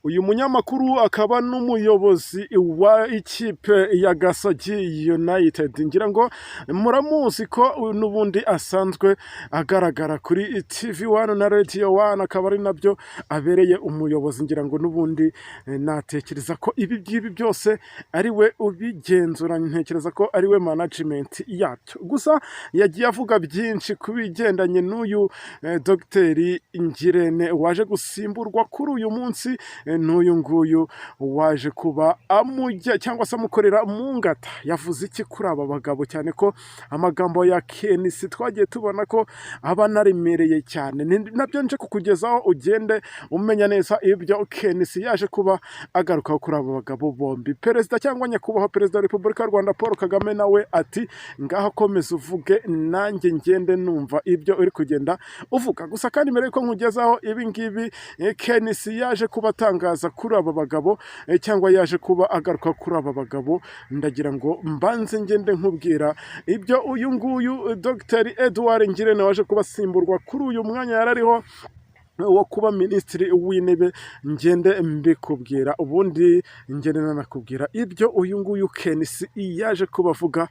Uyu munyamakuru akaba n'umuyobozi wa ikipe ya Gasogi United, ngira ngo muramuzi ko n'ubundi asanzwe agaragara kuri TV One na Radio One, akaba ari nabyo abereye umuyobozi. Ngira ngo n'ubundi natekereza ko ibi ngibi byose ari we ubigenzura, ntekereza ko ari we management yabyo. Gusa yagiye avuga byinshi ku bigendanye n'uyu Dogiteri Ngirente waje gusimburwa kuri uyu munsi n'uyu nguyu waje kuba amujya cyangwa se amukorera mu ngata. Yavuze iki kuri aba bagabo, cyane ko amagambo ya KNC twagiye tubona ko aba anaremereye cyane? Ni nabyo nje kukugezaho, ugende umenya neza ibyo KNC yaje kuba agarukaho kuri aba bagabo bombi. Perezida cyangwa Nyakubahwa Perezida wa Repubulika y'u Rwanda Paul Kagame nawe ati: "Ngaho komeza uvuge, nanjye ngende numva ibyo uri kugenda uvuga." Gusa kandi mbere yuko nkugezaho ibi ngibi KNC yaje kuba atangaza kuri aba bagabo cyangwa yaje kuba agaruka kuri aba bagabo, ndagira ngo mbanze ngende nkubwira ibyo uyu nguyu Dr Edouard Ngirente waje kuba asimburwa kuri uyu mwanya yari ariho wo kuba Minisitiri w'Intebe, ngende mbikubwira, ubundi ngende nanakubwira ibyo uyu nguyu KNC yaje kuba avuga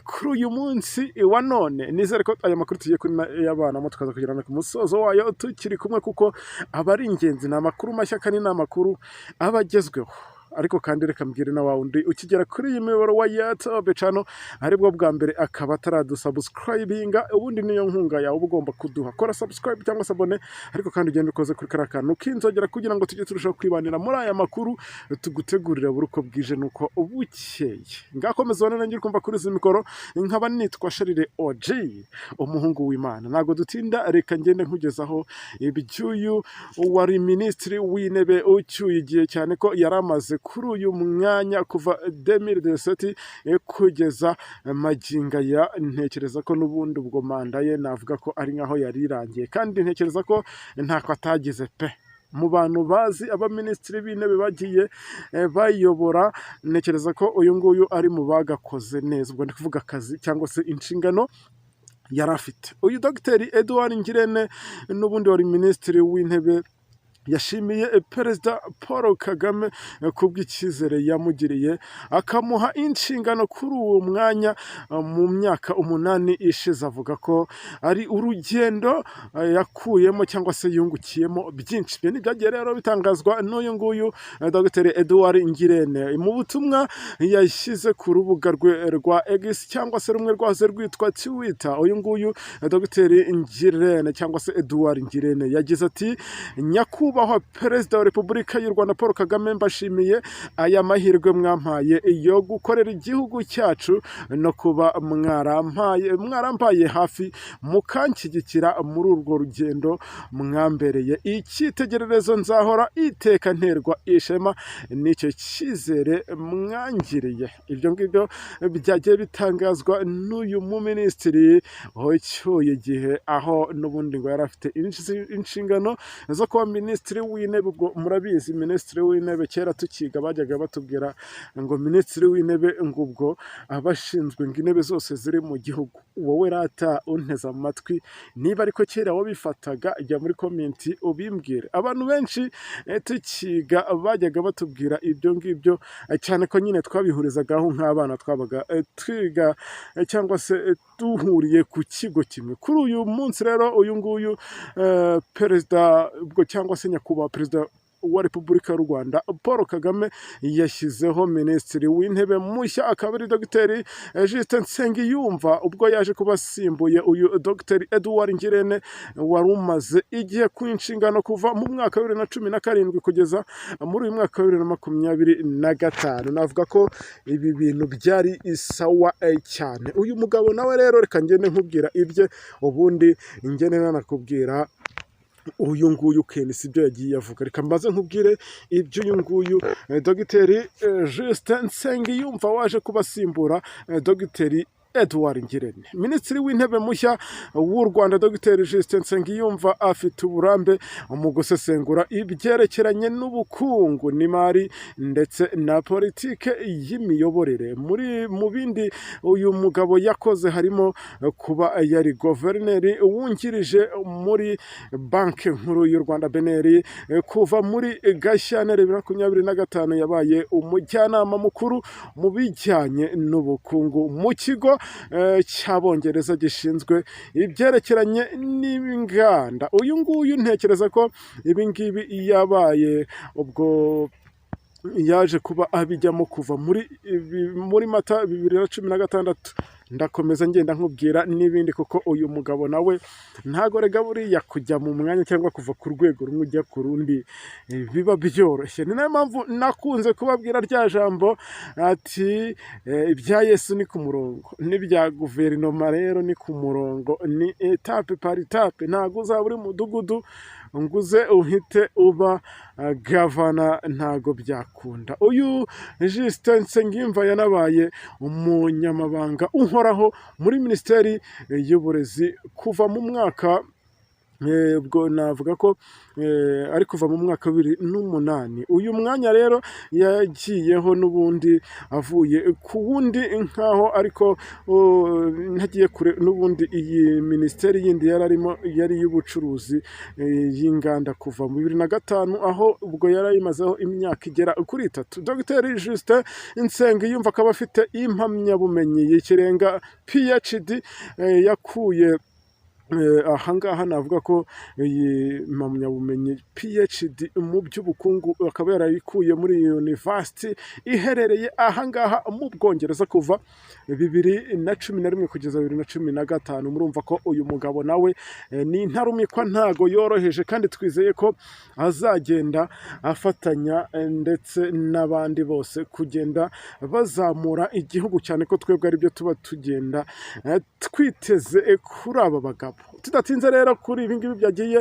kuri uyu munsi wa none. Nizere ko aya makuru tugiye kuyabanamo, tukaza kugirana ku musozo wayo tukiri kumwe, kuko aba ari ingenzi. Ni amakuru mashya kandi ni amakuru aba agezweho. Ariko kandi reka mbwire na wa wundi ukigera kuri iyi miyoboro wa YouTube channel aribwo bwa mbere akaba ataradusubscribinga, ubundi niyo nkunga yawe uba ugomba kuduha. Kora subscribe cyangwa se abone, ariko kandi ugende ukoze kuri kariya kantu k'inzogera kugira ngo tujye turushaho kwibanira muri aya makuru tugutegurira buri uko bwije nuko bukeye. Ngakomeza ubone nanjye uri kumva kuri izi mikoro, nkaba nitwa Sharire OG, umuhungu w'Imana. Ntabwo dutinda, reka ngende nkugezaho iby'uyu wari Minisitiri w'Intebe ucyuye igihe, cyane ko yari amaze kuri uyu mwanya kuva 2017 kugeza magingo aya. Ntekereza ko n'ubundi ubwo manda ye navuga ko ari nkaho yari irangiye, kandi ntekereza ko ntako atagize pe. Mu bantu bazi abaminisitiri b'intebe bagiye bayobora, ntekereza ko uyu nguyu ari mu bagakoze neza. Ubwo ndi kuvuga akazi cyangwa se inshingano yari afite. Uyu Dogiteri Edouard Ngirente n'ubundi wari Minisitiri w'Intebe yashimiye Perezida Paul Kagame kubw'icyizere yamugiriye akamuha inshingano kuri uwo mwanya mu myaka 8 ishize. Avuga ko ari urugendo yakuyemo cyangwa se yungukiyemo byinshi. Ibyo ntibyagiye rero bitangazwa n'uyu nguyu Dr Edouard Ngirente mu butumwa yashyize ku rubuga rwe rwa X, cyangwa se rumwe rwahoze rwitwa Twitter. Uyu nguyu Dr Ngirente cyangwa se Edouard Ngirente yagize ati: "Nyakubahwa Perezida wa Repubulika y'u Rwanda Paul Kagame, mbashimiye aya mahirwe mwampaye yo gukorera igihugu cyacu no kuba mwarampaye hafi mukanshyigikira muri urwo rugendo. Mwambereye icyitegererezo, nzahora iteka nterwa ishema n'icyo cyizere mwangiriye." Ibyo ngibyo byagiye bitangazwa n'uyu muminisitiri ucyuye igihe, aho n'ubundi ngo yari afite inshingano zo kuba Minisitiri w'Intebe. Ubwo murabizi, Minisitiri w'Intebe kera tukiga bajyaga batubwira ngo Minisitiri w'Intebe ngo ubwo aba ashinzwe ngo intebe zose ziri mu gihugu. Wowe rata unteze amatwi, niba ariko kera wabifataga, jya muri comment ubimbwire. Abantu benshi tukiga bajyaga batubwira ibyo ngibyo, cyane ko nyine twabihurizagaho nk'abana twabaga twiga cyangwa se duhuriye ku kigo kimwe. Kuri uyu munsi rero uyu nguyu perezida ubwo cyangwa se Nyakubahwa Perezida wa Repubulika y'u Rwanda Paul Kagame yashyizeho Minisitiri w'Intebe mushya, akaba ari Dogiteri Justin Nsengiyumva, ubwo yaje kuba asimbuye uyu Dogiteri Edouard Ngirente wari umaze igihe ku inshingano kuva mu mwaka wa 2017 kugeza muri uyu mwaka wa 2025. Navuga ko ibi bintu byari isawa cyane. Uyu mugabo nawe rero reka ngende nkubwira ibye, ubundi ngende nanakubwira uyu nguyu KNC ibyo yagiye avuga. Reka mbaze nkubwire iby'uyu nguyu Dogiteri Justin Nsengiyumva waje kuba asimbura Dogiteri Edouard Ngirente. Minisitiri w'Intebe mushya w'u Rwanda, Dr Justin Nsengiyumva, afite uburambe mu gusesengura ibyerekeranye n'ubukungu n'imari ndetse na politike y'imiyoborere. Muri mu bindi uyu mugabo yakoze harimo kuba yari guverineri wungirije muri Banki Nkuru y'u Rwanda, BNR. Kuva muri Gashyantare 2025 yabaye umujyanama mukuru mu bijyanye n'ubukungu mu kigo cy'Abongereza gishinzwe ibyerekeranye n'inganda. Uyu nguyu ntekereza ko ibi ngibi yabaye, ubwo yaje kuba abijyamo kuva muri Mata 2016. Ndakomeza ngenda nkubwira n'ibindi, kuko uyu mugabo nawe ntago rega buriya kujya mu mwanya cyangwa kuva ku rwego rumwe ujya ku rundi biba byoroshye. Ni nayo mpamvu nakunze kubabwira rya jambo ati ibya Yesu ni ku murongo, n'ibya guverinoma rero ni ku murongo, ni étape par étape. Ntabwo uzaba uri mudugudu ngo uze uhite uba gavana, ntago byakunda. Uyu Justin Nsengiyumva yanabaye umunyamabanga uhoraho muri Minisiteri y'Uburezi kuva mu mwaka, ubwo navuga ko ari kuva mu mwaka wa 2008. Uyu mwanya rero yagiyeho n'ubundi avuye ku wundi nkaho, ariko ntagiye kure, n'ubundi iyi minisiteri yindi yari arimo yari iy'ubucuruzi y'inganda kuva mu 2005, aho ubwo yari ayimazeho imyaka igera kuri 3. Dr Justin Nsengiyumva akaba afite impamyabumenyi y'ikirenga PhD yakuye ahangaha. Navuga ko iyi mpamyabumenyi PhD mu by'ubukungu akaba yarayikuye muri University iherereye ahangaha mu Bwongereza kuva 2011 kugeza 2015. Murumva ko uyu mugabo nawe ni intarumikwa, ntago yoroheje, kandi twizeye ko azagenda afatanya ndetse n'abandi bose kugenda bazamura igihugu, cyane ko twebwe aribyo tuba tugenda twiteze kuri aba bagabo. Tudatinze rero kuri ibi ngibi byagiye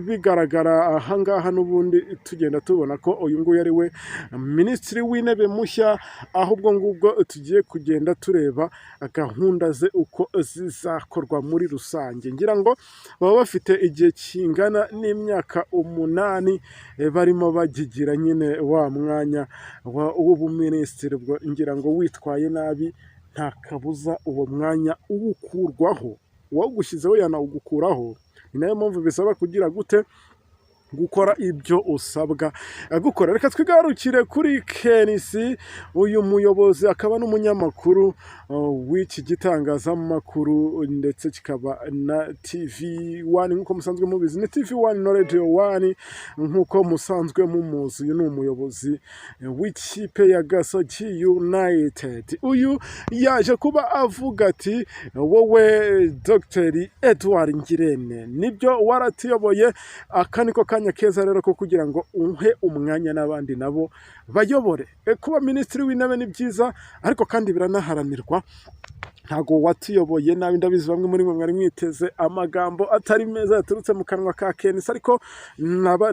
bigaragara ahangaha, n'ubundi tugenda tubona ko uyu nguyu ari we minisitiri w'intebe mushya, ahubwo ngubwo tugiye kugenda tureba gahunda ze uko zizakorwa muri rusange. Ngira ngo baba bafite igihe kingana n'imyaka 8 barimo bagigira nyine wa mwanya w'ubuminisitiri. Ubwo ngira ngo witwaye nabi nta kabuza uwo mwanya uwukurwaho, uwawugushyizeho yanawugukuraho. Ni nayo mpamvu bisaba kugira gute? Gukora ibyo usabwa gukora. Reka twigarukire kuri KNC. Uyu muyobozi akaba n'umunyamakuru w'iki gitangazamakuru ndetse kikaba na TV One nk'uko musanzwe mubizi, ni TV One no Radio One nk'uko musanzwe mumuzi. Uyu ni umuyobozi w'ikipe ya Gasogi United. Uyu yaje kuba avuga ati: "Wowe Dr Edouard Ngirente, nibyo waratuyoboye, aka niko kanya keza rero ko kugira ngo uhe umwanya n'abandi nabo bayobore." Kuba minisitiri w'intebe ni byiza, ariko kandi biranaharanirwa. Ntabwo watuyoboye nabi. Ndabizi bamwe muri mwe mwari mwiteze amagambo atari meza yaturutse mu kanwa ka KNC, ariko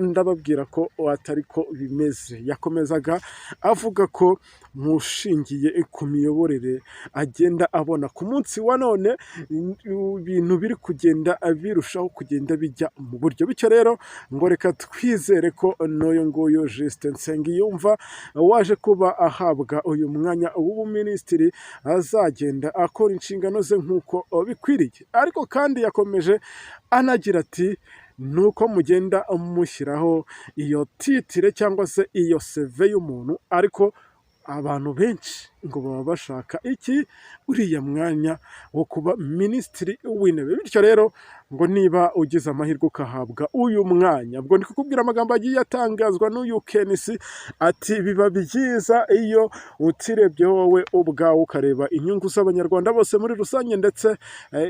ndababwira ko atari ko bimeze. Yakomezaga avuga ko mushingiye ku miyoborere agenda abona ku munsi wa none, ibintu biri kugenda birushaho kugenda bijya mu buryo. Bityo rero ngo reka twizere ko n'uyu nguyu Justin Nsengiyumva waje kuba ahabwa uyu mwanya w'ubuminisitiri azagenda akora inshingano ze nk'uko bikwiriye. Ariko kandi yakomeje anagira ati: "Nuko mugenda mushyiraho iyo titre cyangwa se iyo CV y'umuntu, ariko abantu benshi ngo baba bashaka iki? Uriya mwanya wo kuba minisitiri w'intebe. Bityo rero ngo niba ugize amahirwe ukahabwa uyu mwanya," ubwo ndi kukubwira amagambo agiye atangazwa n'uyu KNC, ati: "Biba byiza iyo utirebye wowe ubwawe, ukareba inyungu z'Abanyarwanda bose muri rusange ndetse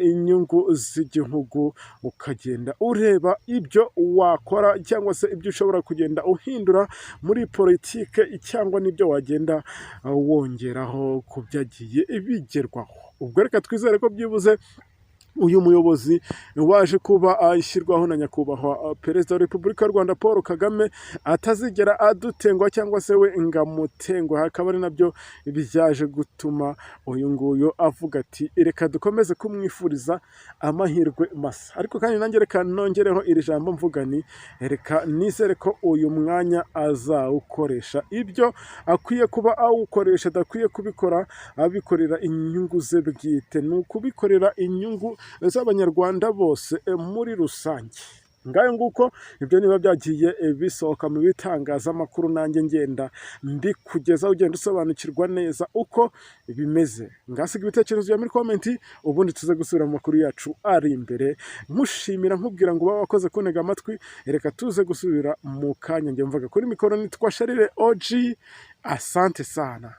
inyungu z'igihugu, ukagenda ureba ibyo wakora cyangwa se ibyo ushobora kugenda uhindura muri politike cyangwa n'ibyo wagenda wongeraho ku byagiye bigerwaho." Ubwo reka twizere ko byibuze Uyu muyobozi waje kuba ashyirwaho na Nyakubahwa Perezida wa Repubulika y'u Rwanda Paul Kagame atazigera adutengwa cyangwa se we ngo amutengwe. Hakaba ari nabyo byaje gutuma uyu nguyu avuga ati: "Reka dukomeze kumwifuriza amahirwe masa." Ariko kandi nanjye reka nongereho iri jambo mvuga ni: reka nizere ko uyu mwanya azawukoresha ibyo akwiye kuba awukoresha, adakwiye kubikora abikorera inyungu ze bwite, ni ukubikorera inyungu z'Abanyarwanda bose muri rusange. Ngayo nguko, ibyo niba byagiye bisohoka mu bitangazamakuru, nanjye ngenda mbikugezaho, ugenda usobanukirwa neza uko bimeze. Ngasiga ibitekerezo bya muri comment, ubundi tuze gusubira mu makuru yacu ari imbere. Nkushimira, nkubwira ngo uba wakoze kuntega amatwi. Reka tuze gusubira mu kanya. Njye mvuga kuri mikoro nitwa Sharire OG, asante sana.